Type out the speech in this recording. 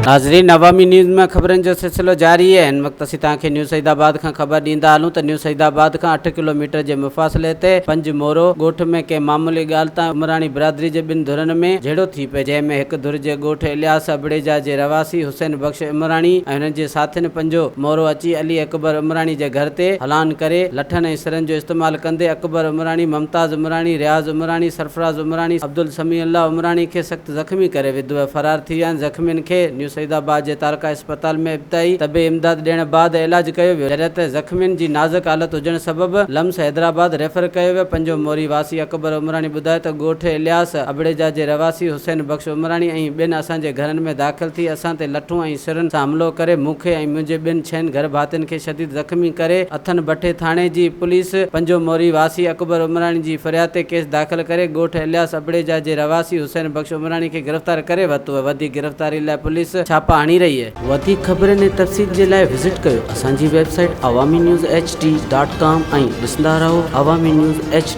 ناظرين عوامي نيوز ۾ خبرن جو سلسلو جاري آهي هن وقت اسين توهان کي نيو سعيد آباد کان خبر ڏيندا هلون ته نيو سعيد آباد کان اٺ ڪلو ميٽر جي مفاصلي تي پنج مورو ڳوٺ ۾ ڪنهن معمولي ڳالهه تان عمراڻي برادري جي ٻن ڌرين ۾ جهيڙو ٿي پيو جنهن ۾ هڪ ڌر جي ڳوٺ الياس ابڙيجا جي رهواسي حسين بخش عمراڻي ۽ هنن جي ساٿين پنجو مورو اچي علي اڪبر عمراڻي جي گهر تي هلان ڪري لٺن ۽ سرن جو استعمال ڪندي اڪبر عمراڻي، ممتاز عمراڻي، رياض عمراڻي، سرفراز عمراڻي، عبدالسميع الله عمراڻي کي سخت زخمي ڪري وڌو ۽ فرار ٿي ويا آهن، زخمين کي نيو سعيد آباد جي تعلقه اسپتال ۾ ابتدائي طبي امداد ڏيڻ بعد علاج ڪيو ويو، جڏهن ته زخمين جي نازڪ حالت هجڻ سبب لمس حيدرآباد ريفر ڪيو ويو، پنجو موري واسي اڪبر عمراڻي ٻڌايو ته ڳوٺ الياس ابڙيجا جي رهواسي حسين بخش عمراڻي ۽ ٻين اسان جي گهرن ۾ داخل ٿي اسان تي لٺون ۽ سرن سان حملو ڪري مون کي ۽ منهنجي ٻين ڇهن گهر ڀاتين کي شديد زخمي ڪري اٿن بٺي ٿاڻي جي پوليس پنجو موري واسي اڪبر عمراڻي جي فرياد تي ڪيس داخل ڪري ڳوٺ الياس ابڙيجا جي رهواسي حسين بخش عمراڻي کي گرفتار ڪري ورتو آهي وڌيڪ گرفتاري لاء پوليس ڇاپا هڻي رهي آهي. وڌيڪ خبرن ۽ تفصيل جي لاء وزٽ ڪيو اسان جي website Awami news H D dot com ۽ ڏسندا رهو عوامي نيوز ايڇ ڊي.